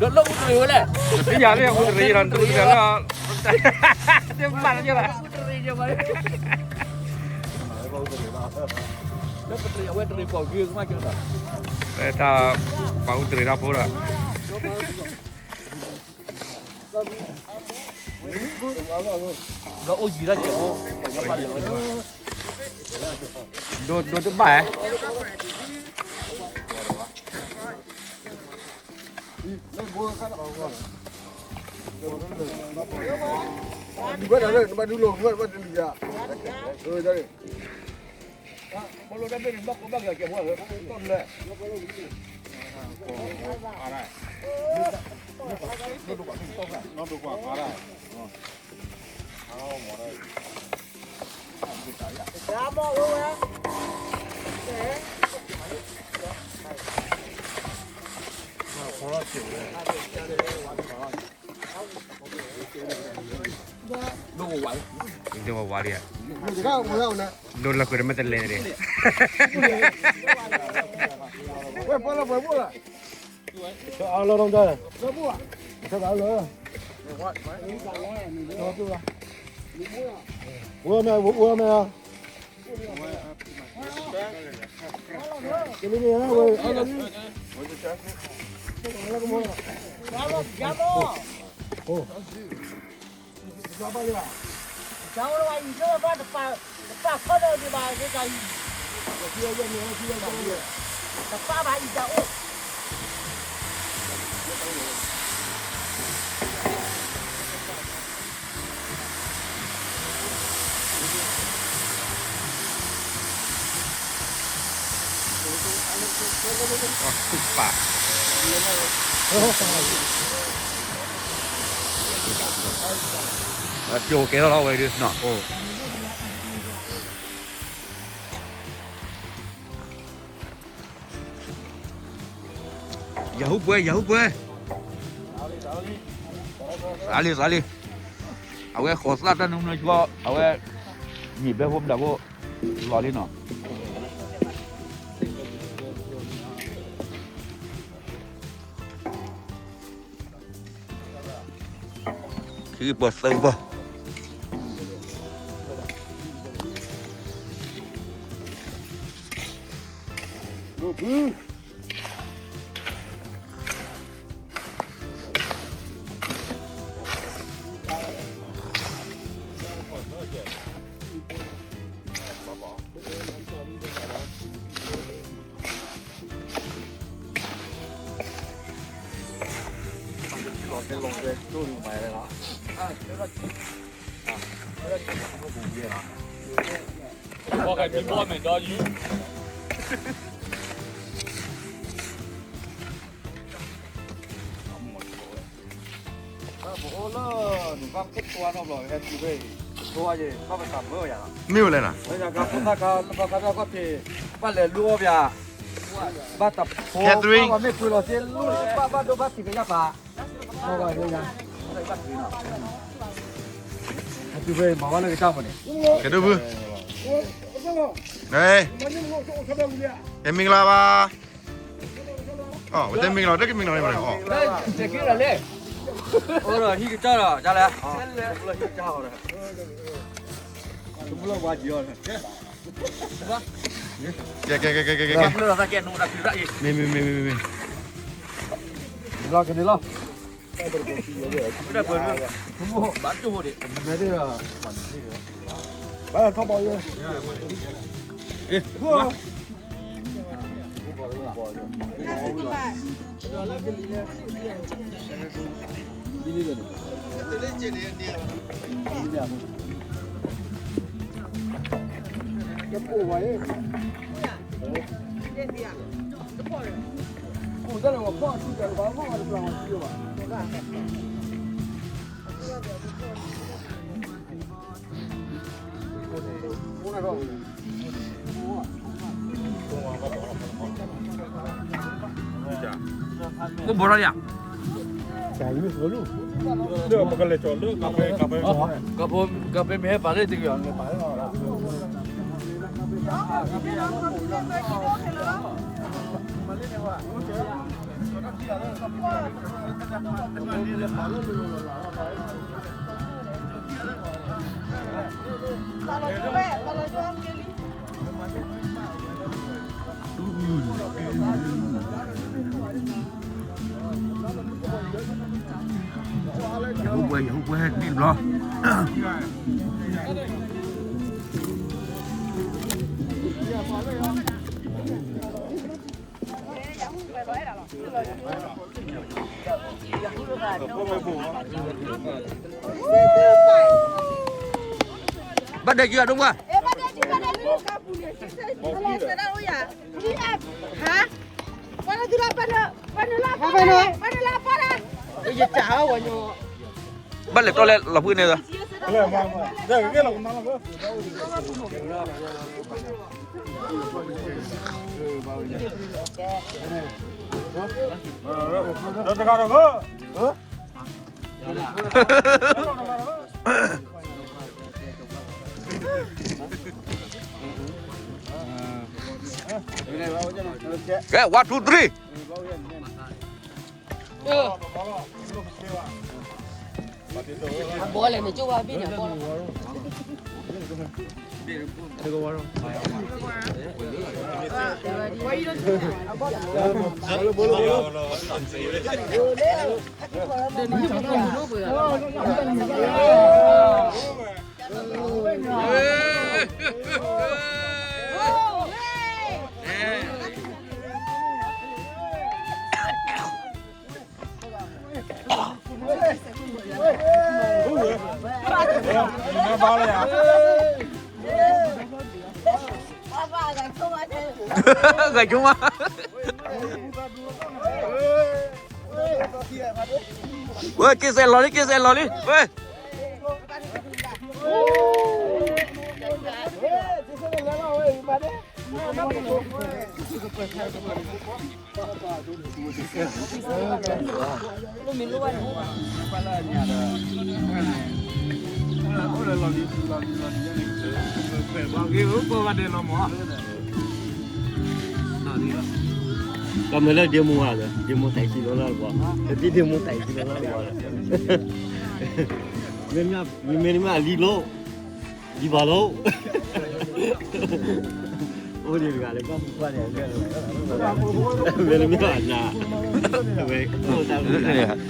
လၢအူတရံးဝဲလဲၣ်, တယၤလၢအူတရံးဒီး တရံးဒီးလၢ တမၤလၢလၢ လၢပတရံးအဝဲတရံးပှၤဂ့ၤကမၣ်ကၢဒီး လၢတၢ်ပှၤအူတရံးတၢ်ဖိဒီး ဒီးအိၣ်ယံၤတၢ်ကဲးဖိ ဒိဒိတဘၣ်ဧါ, ဘၣ်ဒၣ်လၢနဘၣ်ဒုးလိာ် နဘၣ်တလံၤယၤ, ဘၣ်လိာ်တၢ်ဘ့ၣ်န့ၣ် ဘၣ်ကိးဘၣ်က့ၤကဲးဖိ ဒိၣ်ဝါဝါလံဧါ, ဒိၣ်လၢကွံာ်တမ့ၢ်တလဲန့ၣ်, ဝဲပှၤလၢပှဲၤဘိလၢ အလီၢ်တၢ်, အလီၢ်, ဝဲမ့ၢ်, ဝဲမ့ၢ်ဧါ, ကလံၤမ့ၢ်ဧါ, ဝဲ, ပၢ်, ကၠိကဲထီၣ်လီၤဝဲဒုးနီၤ, ယဟူးပှဲၤ ယဟူးပှဲၤ, သးလံ သးလံ, အဝဲဃိးသၣ်တၢ်နုာ်နုာ်ဆှီ အဝဲ မ့ၢ်ဘဲဖိမတၤဖိ လီၤလံနီၤ. ခံပီၤသၢပီၤ, ပအိၣ်လၢ နဘၣ်ခိၣ်ပှၢ်နီတဘျီ ဟဲတုၤဖဲအံၤ ပှၢ်ယဲ ဘၣ်ပသးမၢယၤလီၤ. မ့ၢ်ဝဲလဲၣ်နီၤ, ပှၢ်ခါတၢ်ခါ ပှၢ်ခါတၢ်ခါသ့ၣ် ဘၣ်လဲၤလူအီၣ်ပှၤ ဘၣ်တဖိ ဘၣ်မ့ၢ်ပှ့ၤလီၤစ့ လူဘၣ်ဘၣ်ဒိဘၣ်ထံးကယၣ်ပာ် ဟဲတုၤဖဲအံၤ မၤဝဲလၢကစၢ်မးန့ၣ် ကဒိၣ်ဖု ဟဲ မ့ၢ်မင်္ဂလာပါ. အိၣ် ဝဲတဲမင်္ဂလာ တကမင်္ဂလာန့ၣ်မးန့ၣ် အိၣ် အိၣ်ဒီးဟံၣ်ကစၢ်ဒီး ဒ်လဲၣ် ဟံၣ်ကစၢ်ဒီး တမူလီၤဝါကံၤအီၤ ကဲ ကဲ ကဲ ကဲ ကဲ ကဲ မ့ၢ် မ့ၢ် မ့ၢ် မ့ၢ် မ့ၢ် လီၤကန့ၣ်လီၤ ဘၣ်ကၠိၣ်ဒံး ဘၣ်ထီၣ်ဘၣ်ယဲ အိၣ်ဘီထီၣ်ယၤ ပကလဲၤကၠီၤလၢ ကၢ်ဖဲ ကၢ်ဖဲ ကၢ်ဖဲမ့ၢ်ဟဲပာ်လၢတက့ၢ် ကၢ်ဖဲ ကၢ်ဖဲ ကၢ်ဖဲ ယဟူးပွဲ ယဟူးပွဲဒ်တဘျီ ဘၣ်ဒဲက့ၤအဒိၣ်ဘၣ် ဘၣ်လဲၤတီလဲၣ်လီၤဖုန့ၣ်ဒီး တဂၤတဂၤ ကဲ one two three ဘီလဲၣ်န့ၣ် ကၠိဝါဘ့ၣ်န့ၣ် ဘီ ဂၤကၠိမး ဝဲ က့ၤစဲးလီၤလံ က့ၤစဲးလီၤလံ ဝဲ ကမ့ၢ်လၢဒ့မူဧါ, ဒ့မူတၢ်စံးလီၤလၢ်လၢ်, ဒ့မူတၢ်စံးလီၤလၢ်လၢ်, မ့မ့ၢ်အလံလိၣ်, ဒံးဘၣ်လိၣ်, အိၣ်ဒံးတဂၤလၢကီၢ်ပူၤကွၢ်န့ၣ်, မ့မ့ၢ်အနၤ, ဝဲအိၣ်တၢ်လၢ